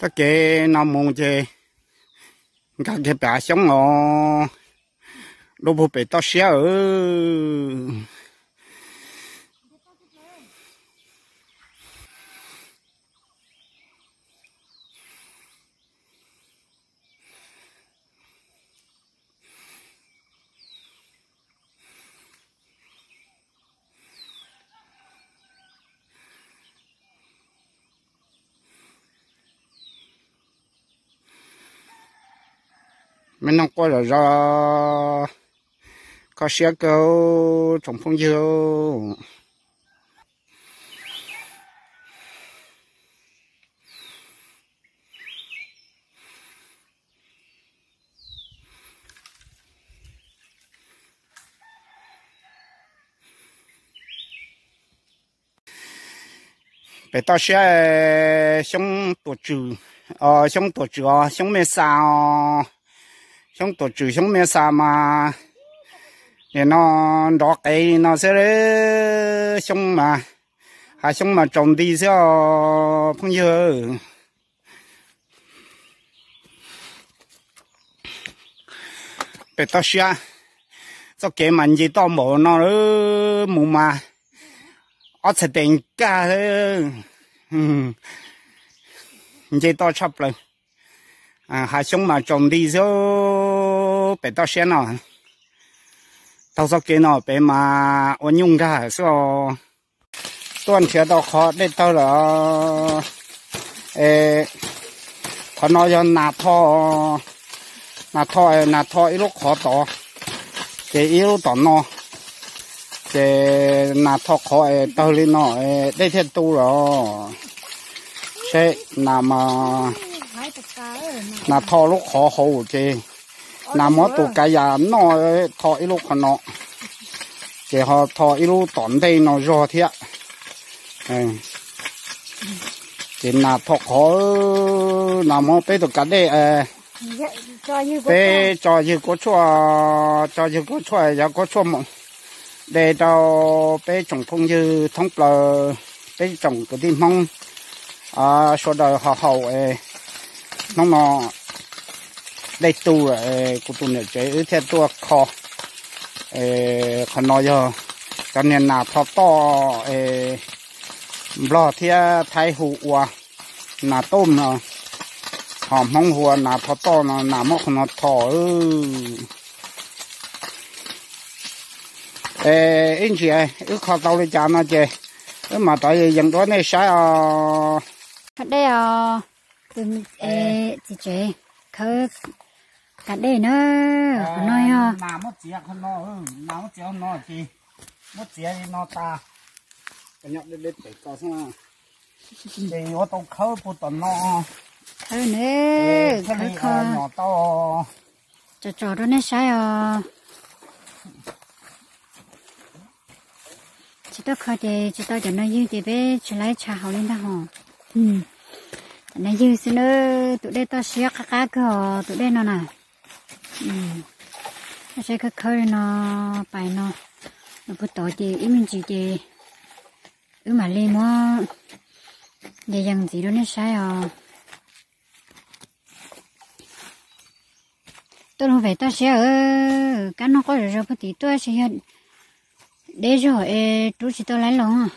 Txoj kev no mus ces nkag kiag pem hav xyoob os, dua puag pem toj siab os. Me noog quaj zom zaws, kho siab kawg tsoom phooj ywg. Pem toj siab xyoob tuam tswm, xyoob tuam tswm os, xyoob me xa os. Xyoob tuam tswm xyoob me xa mas nim no nrov qev li no xwb, xyoob mas, hav xyoob mas tsaus nti xwb os phooj ywg. Pem toj siab, txoj kev mas nce toj npaum no, mus mas ob txhais tes nkag, nce toj tshaj plaws. Hav xyoob mas tsaus nti xwb pem toj siab no. Taug txoj kev no pem mas ua nyuj nkag xwb os. Tuaj nrhiav tau qhov dej tawg lawm. Qhov no yog nas tho, nas tho, nas tho ib lub qhov tod, ces ib lub tom no, ces nas tho qhov es tawg li no, dej thiaj tu lawm. Seb nas, nas tho lub qhov hauv ces nas muab tus kav yas noj, tho ib lub qhov no, ces ho tho ib lub tom ntej no zog thiab. Ces nas tho qhov, nas muab peb tus kav dej, peb tso ywg kuab tshuaj, tso ywg kuab tshuaj, yog kuab tshuaj mus de rau peb tsoom phooj ywg thoob plaws, peb tsoom kwv tij Hmoob sawv daws ho haus. Hnub no dej tu lawm, kuv tus niam tsev wb thiaj tuaj kho. Qhov no yog cov niag nas tho toj es Nplog thiab Thaib hu ua nas toj no, ho Hmoob hu ua nas tho toj no, nas muab qhov no tho. Es ib ntsis wb kho tau li cas no ces wb mam rov yees rau nej saib os. Kho dej os, txiv tsev khawb kav dej na. Qhov no yog nas muab txiav qhov no, nas muab txiav qhov no ces muab txiav li no tas, ces yuav tau khawb puag tom no, khawb na, thiaj li nyom tau. Tso tso rau nej saib os. Tsis tau kho ces tsis tau cov no ywg ces peb tsis laib tsha haus li ntag hos. Cov no ywg xwb na, tus dej toj siab qab qab kawg os tus dej no na. Saib khawb khawb li no, pais no, los puag tod ces ib me ntsis ces wb mam li muab yees yees ntxiv rau nej saib os. Tuaj lug pem toj siab, kab noog quaj zom zaws puag tim tuaj tsis yog deb zog es rub tsis tau laib los.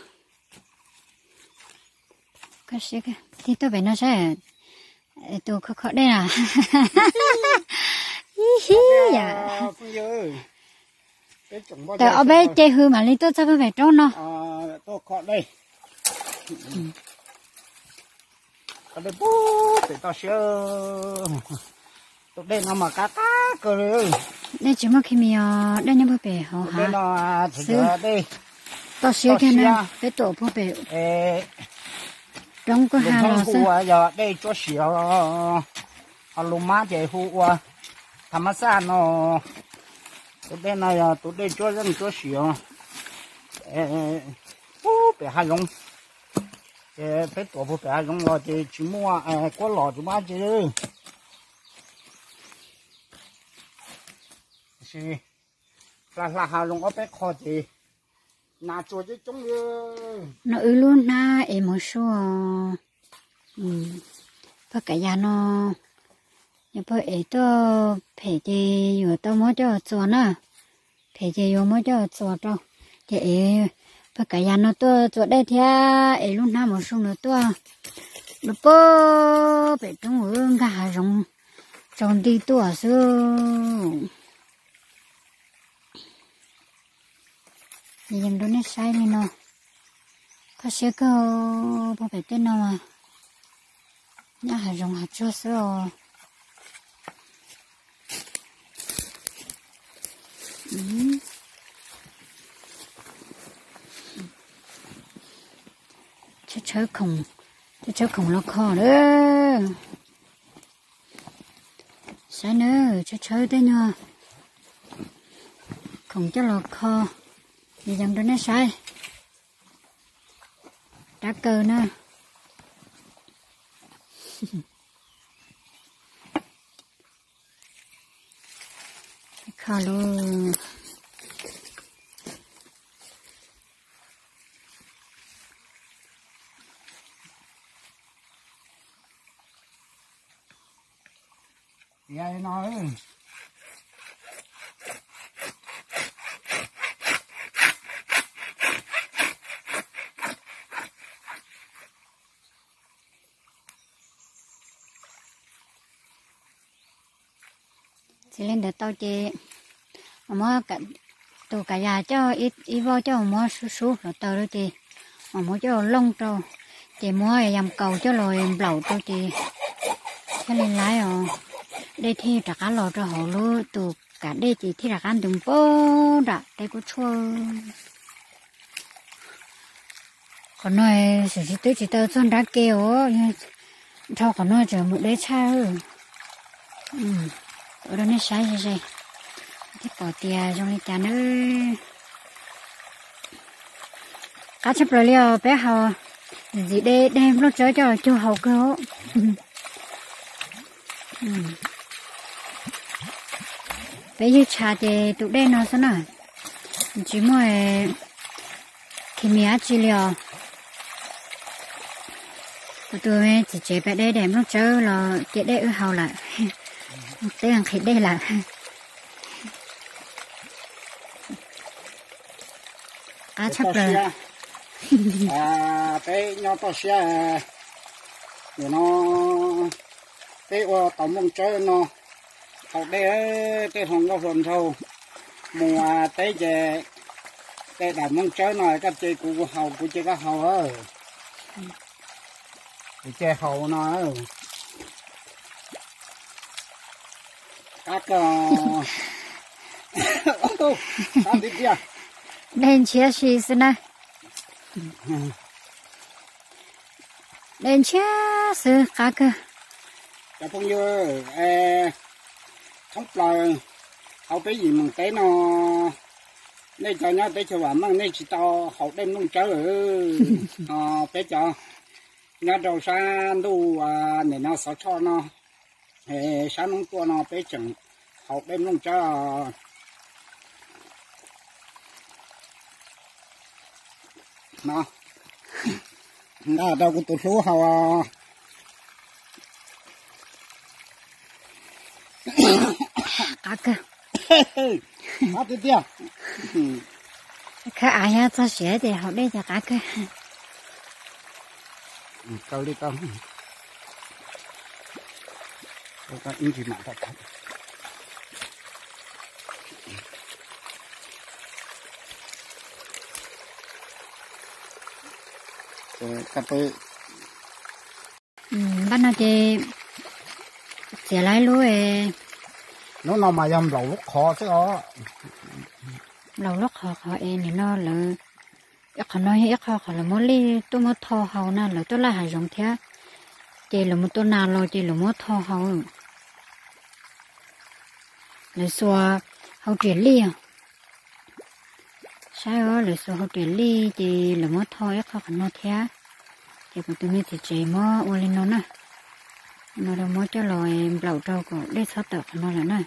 Tig tuaj pem no saib, tus kho kho dej na. Tawm ob peb ce hws mam li tuaj txog puag pem roob no. Tus dej no mas qab qab kawg li. Dej tsis muaj khi mis os, dej nyob puag pem hauv hav xwb. Toj siab kiag na, peb tuam puag pem roob kwj ha los xwb. Yog dej tsuab siav, ho lus mab ces hu ua tha mab xaj no. Tus dej no yog tus dej tsuab zeej tsuab siav puag pem hav zoov. Ces peb tuam puag pem hav zoov los ces tsis muaj kuab los tsis muaj dab tsi. Hla hla hav zoov ob peb qho ces nas tsuag coob coob li. No wb lub hnab es mov sua. Pawg kav yas no yog pawg ev tuaj phem ces yuav tau muab coj txuas na. Phem ces yuav muab coj txuas rau. Ces ev pawg kav yas no tuaj txuas dej thiab ev lub hnab mos su no tuaj. Lub pag pem roob nkag hav zoov tsaus nti tuaj xwb. Yees rau nej saib li no, kho siab kawg. Pag pem tej no mas nyob hav zoov hav tsuag xwb os. Tshawb khoom, tshawb khoom los kho lawm. Saib na, tshawb tshawb tej nyuag khoom coj los kho, yees rau nej saib. Rab kaw na. Kho lawm. Txiav li ntawd tau ces muab tus kav yas coj ib voj coj muab sub sub hluav taws rau ces mam muab coj looj rau, ces muab yas kaus coj los nplaum rau ces thiaj li laib os. Dej thiaj rov qab los rau hauv lub tus kav dej ces thiaj rov qab ntws npog nram teb kuj tshuaj. Qhov no xyov tsis twb tsis tau txog nrab ke os, dhau qhov no tseem mus deb tshaj. Ua rau nej saib ze ze thiaj pom tias zoo li cas nawb. Qab tshaj plaws li os, peb haus ntxiv de dej nplooj tsawb coj los cug haus kawg. Peb ywg tshav ces tus dej no xwb na, tsis muaj kis mis dab tsi li os. Kuv tus txiv tsev pem de daim nplooj tsawb los cia dej wb haus lawm, teb nqhis dej lawm. Qab tshaj plaws. Peb nyob toj siab, nim no peb ua tau nplooj tsawb no haus dej, tej hluas nkauj hluas nraug mus teb ces de daim nplooj tsawb no koj cia kuv haus, kuv cia koj haus, kuv cia haus no. Qab kawg. Dej ntshiab si xwb na. Dej ntshiab xwb, qab kawg. Cov phooj ywg, thoob plaws hauv peb yim moos teb no, nej cov nyob teb chaws vam meej nej tsis tau haus dej nplooj tsawb. Peb cov nyob rau sab ntuj nim no Xov Tshoj no, sab noob tuaj no peb tseem haus dej nplooj tsawb. No, nqa rau kuv tus hlub haus. Qab kawg. Qab tiag tiag. Khawb av thiab txog siav ces haus dej ces qab kawg. Kaw li tau. Ib ntsis mam rau. Npaj no ces txiav lawm lub, lub no mas yog nplaum lub qhov xwb os. Nplaum lub qhov, qhov es nim no lawv, ib qhov no yog ib qho qhov lawv muab lij tuaj muab tho haus na, lawv tuaj laj hav zoov thiab, ces lawv mus tua nas los ces lawv muab tho haus. Lawv xuas hau riam lij os. Saib os, lawv xuas hau riam lij ces lawv muab tho ib qho qhov no thiab. Ces kuv tus me txiv tsev muab ua li no na. No rau muab coj los nplaum rau kom dej txhob tawm qhov no lawm na.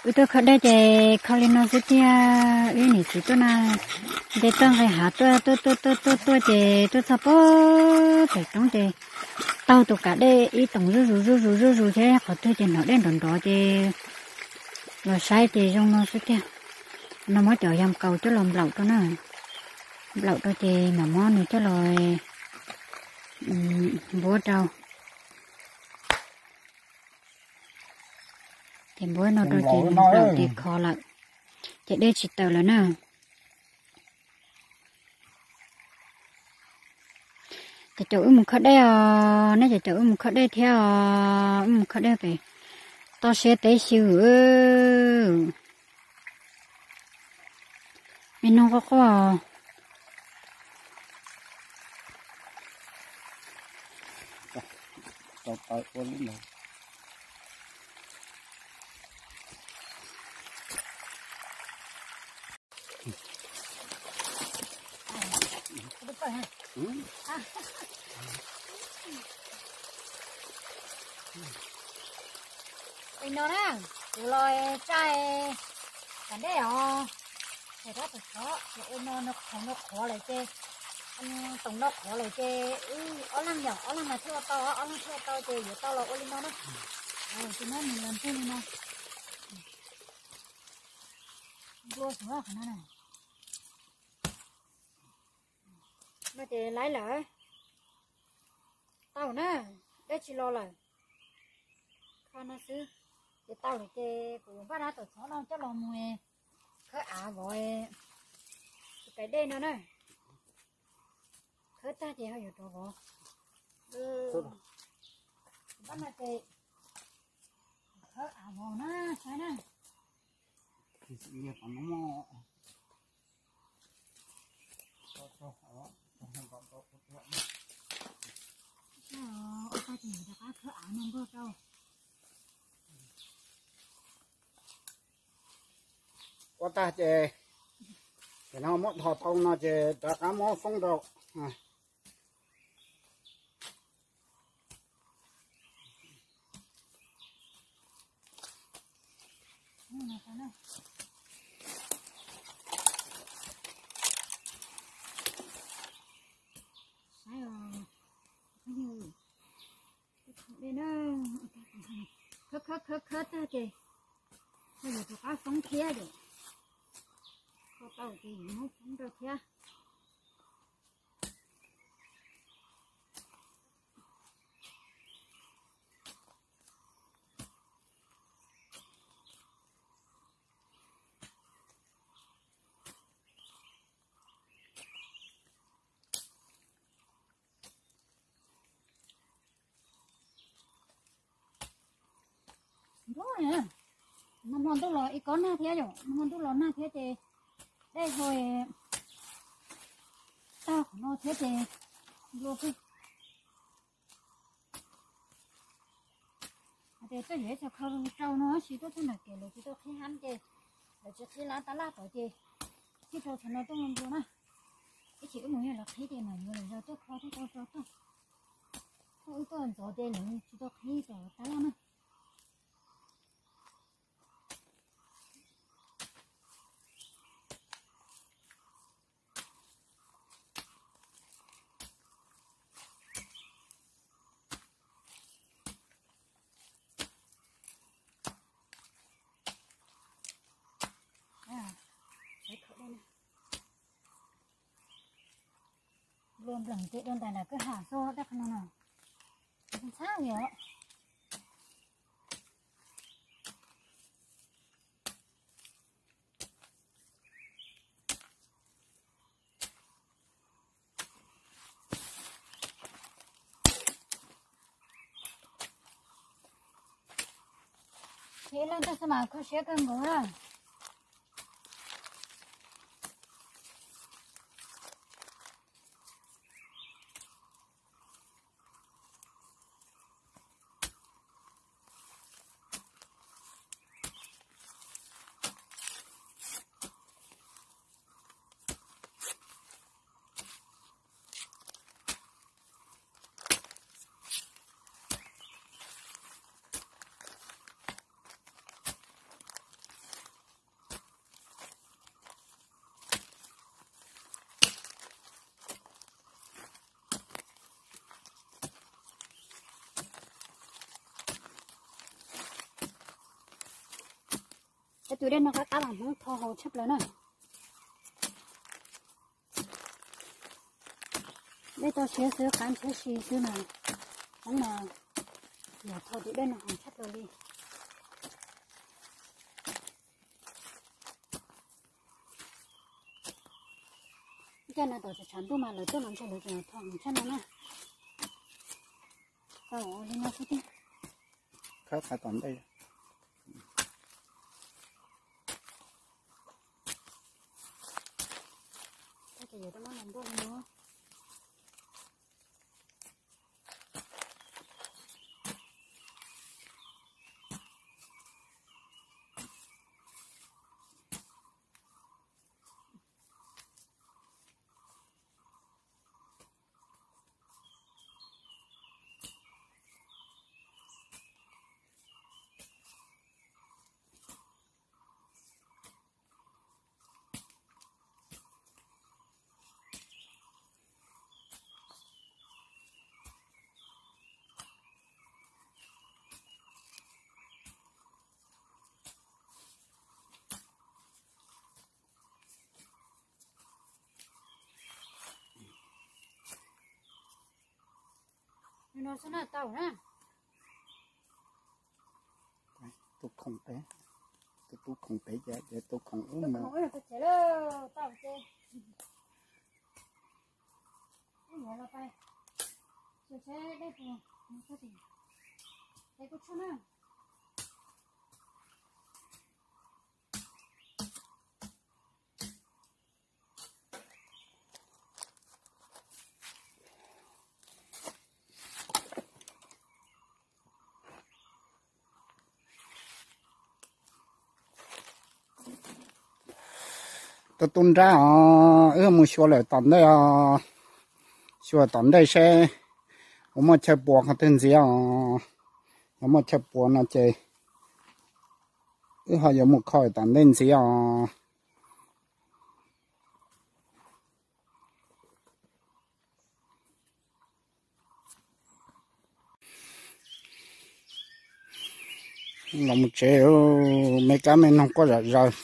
Wb tuaj kho dej ces kho li no xwb tiag. Wb niam txiv tuaj na, nce toj nqis hav tuaj tuaj tuaj tuaj tuaj tuaj ces tuaj txog pem pem roob ces taug tus kav dej ib toom zuj zus zuj zus zuj zus thiab qhov twg ces hnov dej nrov nrov ces los saib ces zoo no xwb tiag. No muab cov yam kaus coj los nplaum rau na, nplaum rau ces mam muab nws coj los npuab rau. Ces npuab no rau ces nws nplaum ces kho lawm, ces dej tsis tawm lawm na. Cov caum wb mus kho dej os, nej cov caum wb mus kho dej thiab os, wb mus kho dej pem toj siab teb xyw. Me noog quaj quaj. Ua no na, kuv los tsa kav dej os. Ces rab tus txhob ces ua no, no qhov no qhuav lawm ces, toom no qhuav lawm ces wb ob leeg yom, ob leeg mas thiaj ua tau, ob leeg thiaj ua tau ces yuav tau los ua li no na. Ces muab nws los nteg li no. Nplua xwb qhov no na. No ces laib lawm. Tau na, dej tsis los lawm. Kho no xwb. Ces tau lawm ces kuv npaj rab tus txhob no coj los mus khawb av vov tus kav dej no na. Khawb tag ces ho yuav rov vov. Npaj no ces khawb av vov na, saib na. Ua tag ces, ces no muab dhos tau no ces rov qab muab foob rau. Khawb khawb khawb khawb tag ces ho yuav rov qab foob thiab ces, kho tau ces yuav muab foob rau thiab. Nag hmo ntuj los ib kob nag thiab yom, nag hmo ntuj los nag thiab ces dej hau tag qhov no thiab ces nplua pug. Hais tias tuaj yuav ib co khau rau no tab sis tuaj txog nram kev lawv tsis tau qhib hab ces lawv tsis qhib lab tab laj tod ces thiaj rau qhov no tuaj nplua na. Ib chim wb mus yog lawv qhib ces mam yuav lawv zog tuaj kho thiab rau rau tuaj. Tuaj wb tuaj ntxov ces lawv tsis tau qhib tom tab laj na. Nplua nplees ces dua ntais nram kwj ha xwb tej qhov no no. Ntxhab li os. Ces ib leeg tuaj xwb mas kho siab kawg nkaus na. Tus dej no qab qab mas Hmoob tho haus tshaj plaws na. Dej toj siab xwb qab ntshiab si xwb mas Hmoob mas yog tho tus dej no haus tshaj plaws li. Caj no tam tshav ntuj mas lawv tuaj los ntshe lawv tseem tho haus tshaj no na. Tau li no xwb tiag. Khawb qhov tom ntej. Tab sis yuav rau mab los ntuj li no. Li no xwb na tau na. Tus khoom pem, tus, tus khoom pem ces, ces tus khoom ub no. Tau ces. Ub no los pais. Seb dej puas, dej kuj tshaj na. Tus tub nrab os, wb mus xyuas lawm tom ntej os. Xyuas tom ntej seb puas muaj chaw puas qhov twg ntxiv os. Yog muaj chaw puas no ces wb ho yuav mus kho tom ntej ntxiv os. Los mus tsev, me kab me noog quaj zom zaws.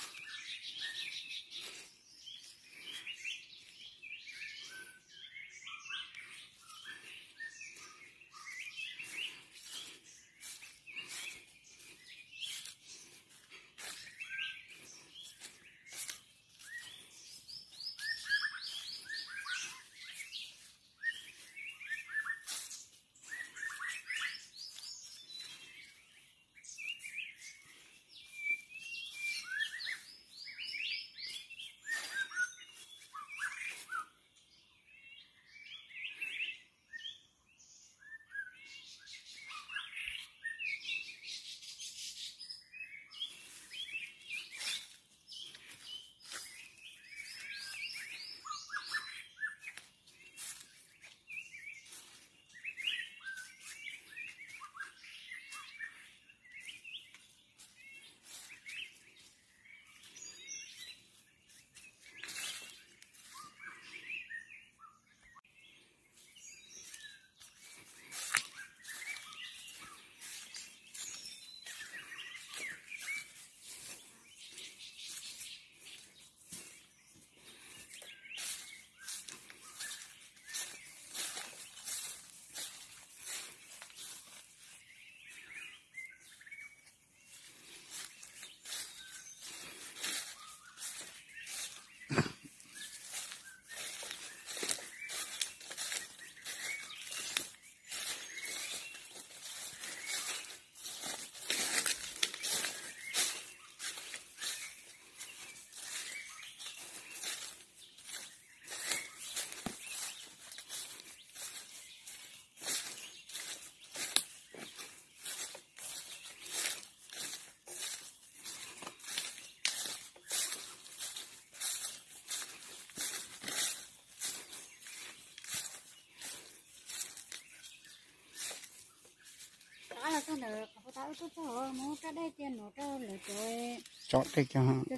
Tso dej,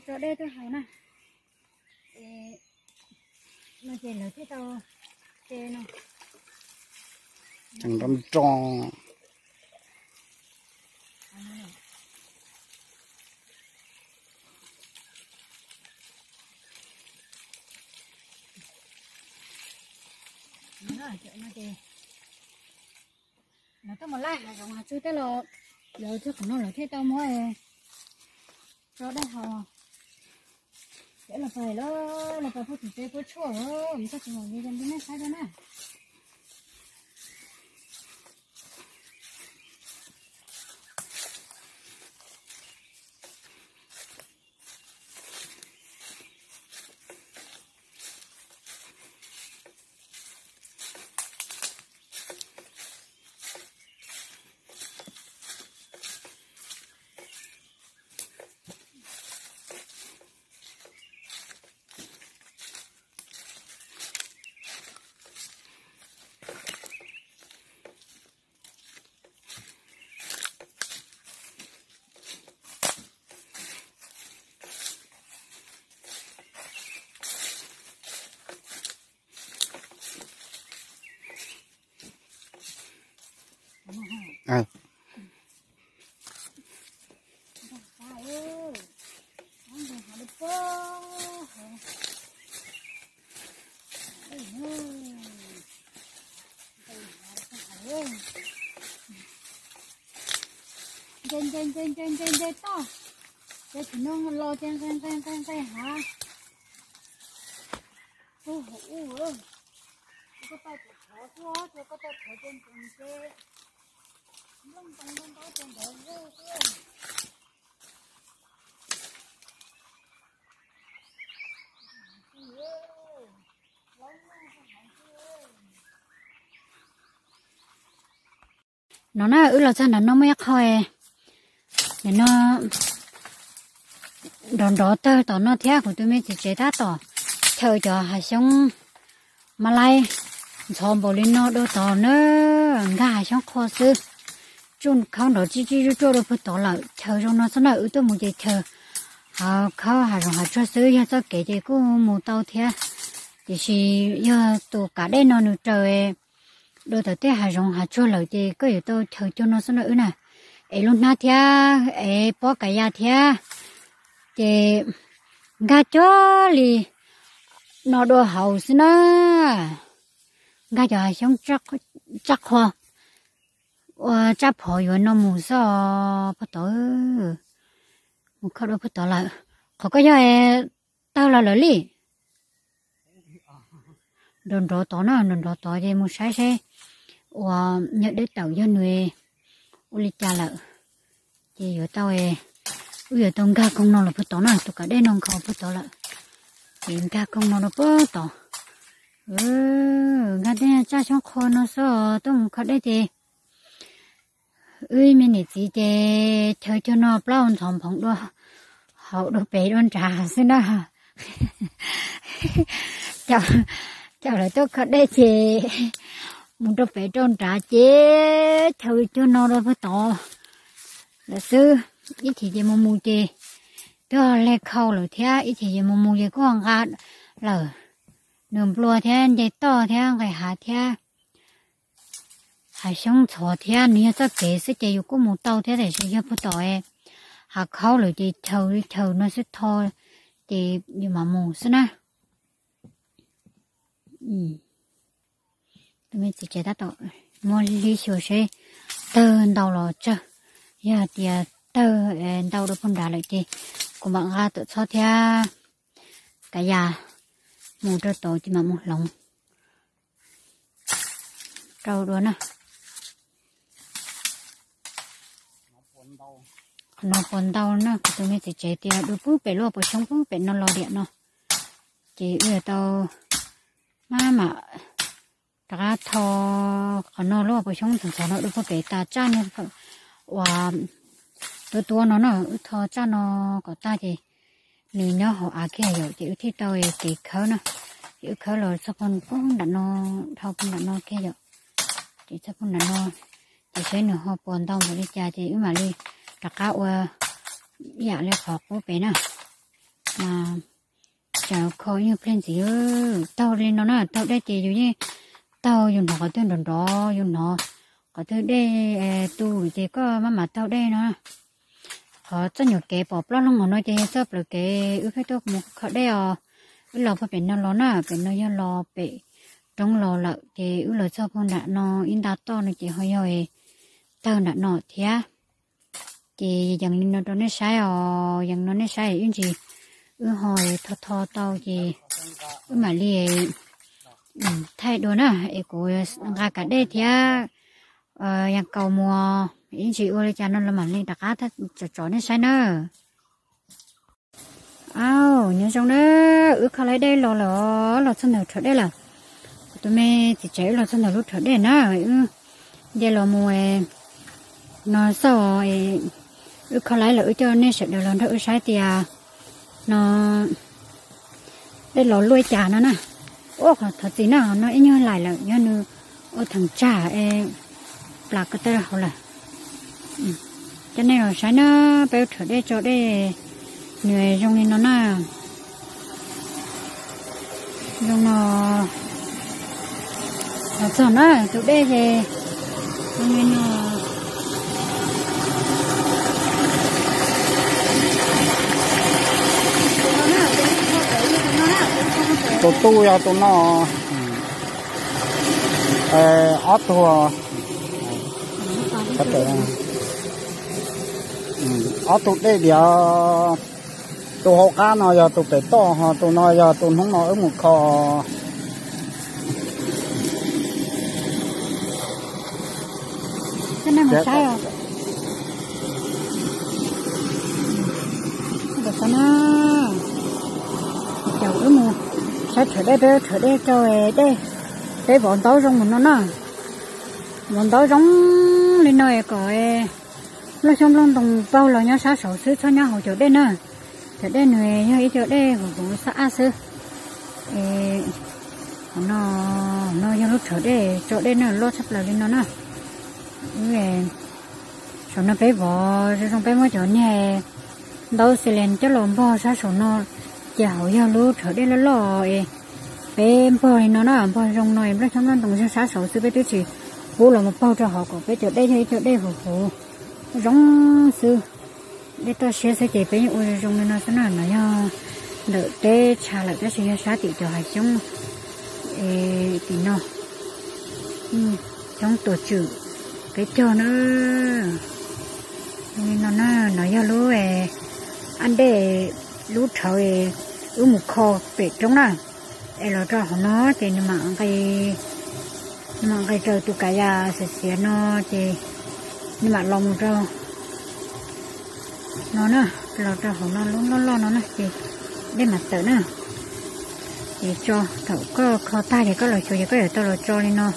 tso dej tuaj haus na. No ces lawv thiaj tau, ces no tseem nrov nrov. Cov no ces lawv tuaj mus laij hav zoov hav tsuag tej los, lawv txog qhov no lawv thiaj tau muab tso dej haus. Ces los pais lawm, los pais puag tim tsev puab tshuaj lawm, txog tsev mam li rau nej saib dua na. Nce nce nce nce nce nce toj, ces tsis no los ces nqes nqes nqes nqes hav. Ub, ub, koj tau thov xwb, koj tau thov ces nqes ces nplooj ntoo nplooj ntaub ces nrov zog xwb. No na, wb los txog nram no muaj ib qho, nim no nrov nrov tawg tom no thiab, kuv tus me txiv tsev tab tom chaw cov hav xyoob mab laib ntxhov npaum li no dua tod na, nkag hav xyoob qhua xwb, tsuj khaub nrov tsib tsib tsuj tsuaj dua puag tod lawm. Chaw zoo no xwb na, wb tuaj mus ces chaw hav khaub hav zoov hav tsuag xwb, yog txoj kev ces kuj mus tau thiab, tiam sis yog tus kav dej no nws raws dua tom tej hav zoov hav tsuag lawm ces koj yuav tau chaw cuag no xwb na wb na. Es lub hnab thiab es pob kav ya thiab, ces nkag cuag li no dua hauv xwb na, nkag cov hav xyoob tsaj qhua, ua tsaj phom yuav no mus xwb os puag tod, mus kho dua puag tod lawm. Qhov koj yog tawg los lawm li. Nrov nrov tod na, nrov nrov tod ces mus saib seb uas yog dej tawm yog nws ua li cas lawm, ces yuav tau, wb yuav tau nkag koog no los puag tod na, tus kav dej no nkhaus puag tod lawm, ces nkag koog no rau puag tod. Nkag tej tsaj xyoob qhua no xwb os, tuaj mus kho dej ces wb me niam txiv ces chaw cuag no plaub ntxhov nphoov dua hauv dua pem dua nrad xwb na. Cov lawv tuaj kho dej ces mus rau pem rau nrad ces chaw cuag no rau puag tod lawm xwb. Ib chim ces mus mus ces twb hle khau lawm thiab, ib chim ces mus mus ces kuj nqa lawm. Nws nplua thiab nce toj thiab nqes hav thiab, hav xyoob ntxhov thiab, nws yog txoj kev xwb ces yus kuj mus tau thiab, tiam sis yog puag tom hav khaub lawm ces chaw li chaw no xwb tho ces yus mam mus xwb na. Tus me txiv tsev tab tom muab hlib xyuas seb tawg ntau los tsawg, yog tias tawg ntau dua puag nrad lawm ces kuv mam nqa tuam txhob thiab kav ya mus rau tod ces mam mus hloov rau dua na. Qhov no puas ntau na, kuv tus me txiv tsev tias dua puag pem lub puas xyoob puag pem no los diam no, ces wb yuav tau maj mam rov qab tho qhov no lub puas xyoob ntxhov ntxhov no dua puag pem tas tsaj no uas tuab tuab no na, wb tho tsaj no kom tag ces nws nyob hauv av kiag yom, ces wb thiaj tau kev khawb na. Ces wb khawb los txog puag nram no, dhau puag nram no kiag yom, ces txog puag nram no ces seb nws ho puas ntau npaum li cas ces wb mam li rov qab ua ib yam li qhov qub pem na. Mas tsam kho ib nyuag pliag ntxiv, taug li no na, taug dej ces yus yeej taug, yus hnov qhov twg nrov nrov, yus hnov qhov twg dej tu ces koj maj mam taug dej no. Qhov txoj nyuam kev pom plaub loog hauv no ces yog txoj plawv kev wb pheej tuaj mus kho dej os. Wb los puag pem no los na, pem no yog los pem roob los lawm ces wb los txog puag nram no ib nta toj no ces ho yog tawg nram no thiab. Ces yees li no rau nej saib os, yees no nej saib ib ntsis wb ho tho tho tau ces wb mam li thaij dua na. Es kuv nqa kav dej thiab yas kaus mus, ib ntsis ua li cas no los mam li rov qab tsom tsom nej saib na. Au, nyob zoo na, wb kho laib dej los lawm, los txog ntawm rhav dej lawm. Kuv tus me txiv tsev wb los txog ntawm lub rhav dej na, wb nce los mus no xauj, wb kho laib lawm wb coj nej sawv daws los nrog wb saib tias no dej los luaj cas no na. Ua qhov thov txim na, no ib nyuag laim lawm yog nws ua theem tsag es plas ko taw hauv lawm. Coj nej los saib na, peb rhav dej tso dej nws zoo li no na. Zoo no, los txog na tus dej ces zoo li no. Tus tub yog tus no, ob tug, ob tug dej diav, tus hauv qab no yog tus pem toj, ho tus no yog tus hnub no wb mus kho. Ces wb mus saib rhav dej, peb rhav dej rau dej, peb vov ntaub zoo mus no na. Vov ntaub zoo li no es kom nplooj xyoob nplooj ntoos paug los nyob sab saud xwb, txhob nyob hauv cov dej na. Cov dej nws yog ib co dej huv huv xab ab xwb. Es no yog lub rhav dej tso dej na, loj tshaj plaws li no na. Saum no peb vov zoo zoo, peb muab cov niag ntaub xi lees coj los npog sab saum no, ces hauv yog lub rhav dej loj loj es peb npog li no na, npog zoo no es nplooj xyoob nplooj ntoos yog sab saud xwb, peb twb tsis pub los mus paug rau hauv kom peb cov dej yog ib co dej huv huv zoo xwb. Dej toj siab xwb ces peb yeej ua zoo zoo li no xwb na. No yog ntawm teb tshav lawm tab sis yog sab tim cov hav xyoob tim no, xyoob tuam tswm peb cog na. Li no na, no yog lub ab dej, lub rhawv wb mus kho pem roob na. Es los rau hauv no ces nws mam nqis raws tus kav yam xiav xiav no, ces nws mam los mus rau no na, los rau hauv no lub loj loj no na ces dej mam tawm na. Ces tso, thaum koj kho tag ces koj los xyuas ces koj yuav tau los tso li no.